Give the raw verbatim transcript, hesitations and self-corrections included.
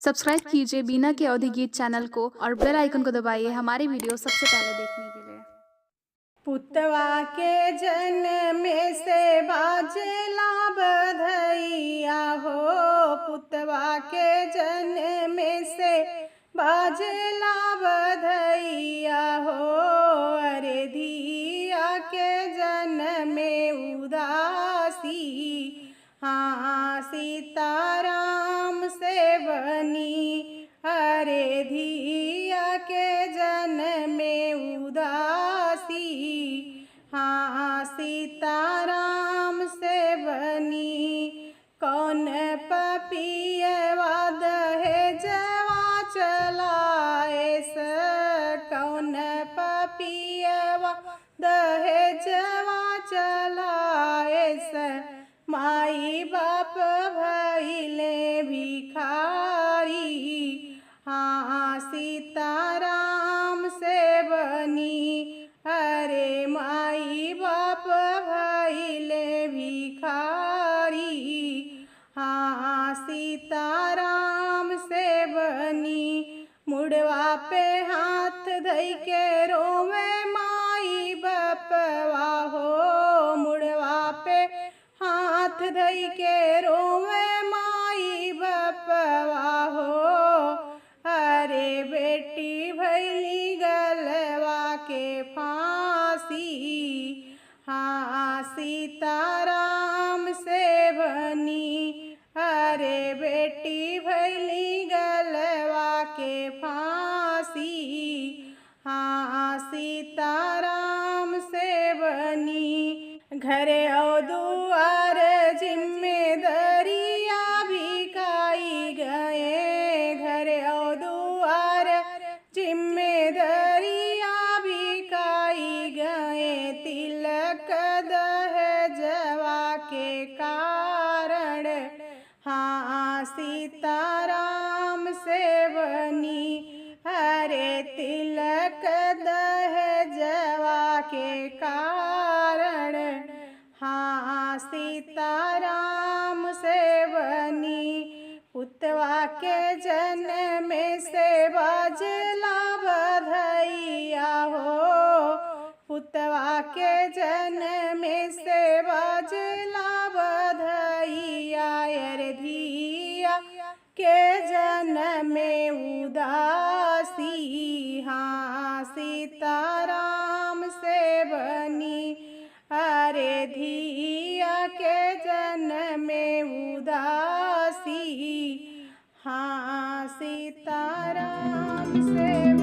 सब्सक्राइब कीजिए बीना के अवधी गीत चैनल को और बेल आइकन को दबाइए हमारी वीडियो सबसे पहले देखने के लिए। पुतवा के जन्म से बाजला बधइया हो, पुतवा के जन्म से बाजला बधइया हो, अरे धिया के जन्म में उदासी, हाँ सीताराम से बनी, अरे धिया के जन्म में उदासी, हाँ सीताराम से बनी। कौन पपियवा दहेजवा चलाएस, कौन पपियवा दहेजवा चलाएस, माई बाप भइले भिखारी, हाँ सीताराम से बनी, अरे माई बाप भइले भिखारी, हाँ सीताराम से बनी। मुड़वा पे हाथ धइ के रोवे माई बपवा हो, मुड़वा पे हाथ धइ के रोवे माई बपवा हो, अरे बेटी भइली गलवा के फांसी, हाँ सीताराम से बनी, अरे बेटी भइली गलवा के फांसी, हाँ सीताराम से बनी। घरे और दुआर जिम्मेदारिया बिकाई गए, घरे और दुआर जिम्मेदारिया बिकाई गए, तिलक दहेजवा के कारण, हाँ सीताराम से बनी, अरे तिलक दहेजवा के कारण, हाँ सीताराम से बनी। पुतवा के जन्म से बाजला बधइया हो, पुतवा के जन्म से बाजला बधइया, अरे धिया के जन्म में उदासी, हाँ सीताराम से बनी, अरे धिया के जन्म में उदासी, हाँ सीताराम से